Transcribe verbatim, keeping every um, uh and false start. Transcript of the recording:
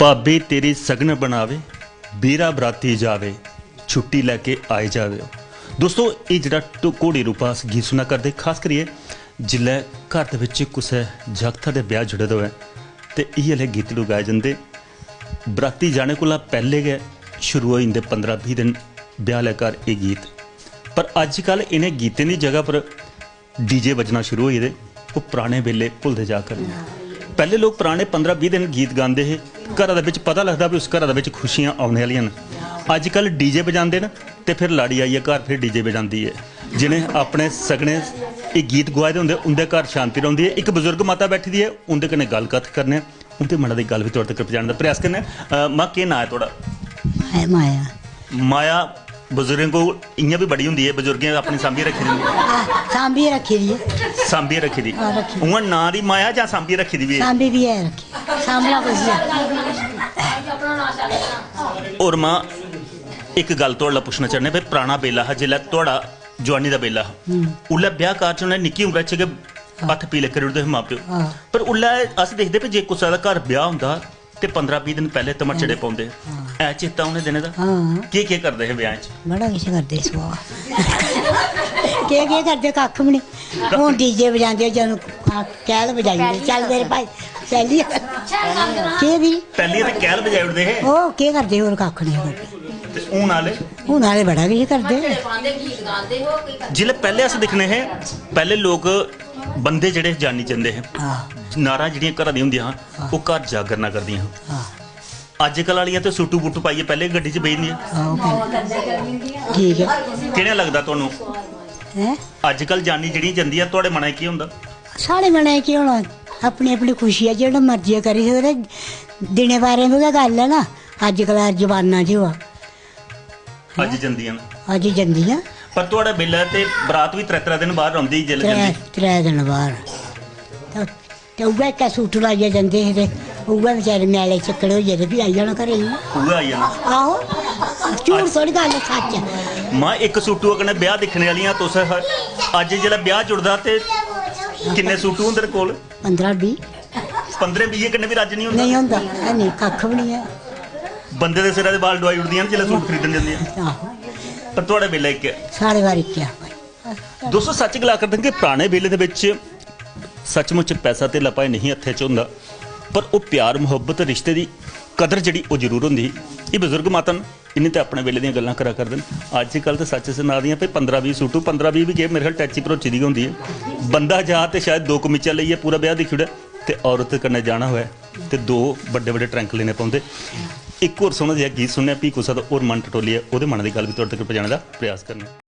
भाबी तेरी सगन बनावे, बीरा बराती जावे, छुट्टी लैके आई जावे। दोस्तो, एह् जेह्ड़ा ढो-, घोड़ी रूपा अस गीत सुना करदे, खास करियै जिसलै घर दे बिच कुसै जागता दे ब्याह जुड़े दा होऐ ते इ'यै लेह् गीतड़ू गाए जंदे। बराती जाने कोला पैह्ले गै शुरू होई जंदे पंदरां बीह् दिन ब्याह आह्ले घर एह् गीत। पर अज्जकल इ'नें गीतें दी जगह पर डीजे बज्जना शुरू होई गेदे, ओह् पराने बेल्ले भुलदे जा करदे। पैह्ले लोक पराने पंदरां बीह् दिन गीत गांदे हे, घरा दे बिच पता लगदा भी उस घरा दे बिच खुशियां औने आह्लियां न। अज्जकल डीजे बजांदे न ते फिर लाड़ी आइयै घर फिर डीजे बजांदी ऐ। जि'नें अपने सगने एह् गीत गुआए दे होंदे, उं'दे घर शांति रौंह्दी ऐ। इक बजुर्ग माता बैठी दी ऐ, उं'दे कन्नै गल्ल कत्थ करने आं, उं'दे मनै दी गल्ल बी थुआढ़े तक पजाने दा प्रयास करने आं। अ, मां, केह् नांऽ ऐ थुआढ़ा? माया, माया। माया, बजुर्गें कोल इ'यां बी बड़ी होंदी ऐ, बजुर्गें अपनी सांभियै रक्खी दी होंदी ऐ। आह, सांभियै रक्खी दी ऐ। सांभियै रक्खी दी। हां, रक्खी दी। उ'आं नांऽ दी माया जां सांभियै रक्खी दी बी ऐ? सांभी बी ऐ रक्खी। सांभला कुछ ऐ। होर मां, इक गल्ल थुआढ़े कोला पुच्छना चाह्न्ने, भाई, पराना बेल्ला हा जिसलै थुआढ़ा जुआनी दा बेल्ला हा, हम्म। उसलै ब्याह कारज उ'नें निक्की उमरा च गै हां। हत्थ पीले करी ओड़दे हे मां प्यो। हां। पर उसलै अस दिखदे भी जे कुसै दा घर ब्याह होंदा हा, ते पंदरां बीह् दिन पैह्ले धमच्चड़े हां। पौंदे। हां। ऐ चेता उ'नें दिनें दा? हां। केह् केह् करदे हे ब्याहें च? बड़ा किश करदे हे सुआ। केह् केह् करदे, कक्ख बी निं। हून डीजे बजांदे, जदूं क-, कैह्ल बजाई ओड़दे, "चल मेरे भाई, चलिए।" केह् भी? पैह्लें ते कैह्ल बजाई ओड़दे हे। ओह् केह् करदे, होर कक्ख निं करदे। ते हून आह्ले? हून आह्ले बड़ा किश करदे। जिसलै पैह्ले अस दिक्खने हे, पैह्ले लोक बंदे जेह्ड़े जानी जंदे हे, हां। नारां जेह्ड़ियां घरा दियां होंदियां हां, हां। ओह् घर जागरना करदियां हां। हां। अज्जकल आह्लियां ते सूटू बूटू पाइयै पैह्ले गड्डी च बेही जंदियां। हां, ओह् पैह्ले। ठीक ऐ। कि'यां लगदा तुहानू? हैं? अज्जकल जानी जेह्ड़ियां जंदियां, तुआढ़े मनै च केह् होंदा? साढ़े मनै च केह् होना? अपनी अपनी खुशी ऐ, जेह्ड़ा मर्जी करी सकदे। दिनें बारें दी गै गल्ल ऐ ना, अज्जकल दा जमाना जो ऐ। अज्ज जंदियां न। अज्ज जंदियां। पर तुआढ़े बेल्लै ते बरात बी त्रै त्रै दिन बाह्र रौंह्दी ही जिसलै त्रै, जंदी। त्रै दिन बाह्र। ते ते उ'ऐ इक्कै सूट लाइयै जंदे हे ते उ'ऐ बेचारे मैले चिक्कड़ होइयै ते फ्ही आई जाना घरै गी। उ'ऐ आई जाना। आहो, झूठ थोड़ी गल्ल, सच्च ऐ। मां, इक सूटू कन्नै ब्याह दिक्खने आह्लियां तुस ह-, अज्ज जिसलै ब्याह जुड़दा ते किन्ने सूटू होंदे न कोल? पंदरां बीह्। पंदरें बीहें कन्नै बी रज्ज निं होंदा? नेईं होंदा, है निं, कक्ख बी निं ऐ। बंदे दे सिरै दे बाल डुआई ओड़दियां न जिसलै सूट खरीदन जंदियां। आहो। पर तुआढ़े बेल्लै इक ऐ। साढ़े बारी इक ऐ। दोस्तो, सच्च गला करदे न कि पराने बेल्ले दे बिच सचमुच पैसा धेला भाएं नेईं हत्थै च होंदा, पर ओह् प्यार, मुहब्बत, रिश्ते दी कदर जेह्ड़ी, ओह् जरूर होंदी ही। एह् बजुर्ग माता न, इ'नें ते अपने बेल्ले दियां गल्लां करा करदे न। अज्जकल ते सच्च सनाऽ दियां भाई पंदरां बीह् सूटू, पंदरां बीह् बी केह्, मेरे ख्याल टैची भरोची दी गै होंदी ऐ। बंदा जा ते शायद दो कमीचा लेइयै पूरा ब्याह् दिक्खी ओड़ै, ते औरत कन्नै जाना होऐ ते दो बड्डे बड्डे ट्रंक लेने पौंदे। इक होर सोह्ना जेहा गीत सुनने आं, फ्ही कुसै दा होर मन टटोलियै ओह्दे मनै दी गल्ल बी तुआढ़े तगर पजाने दा प्रयास करने आं।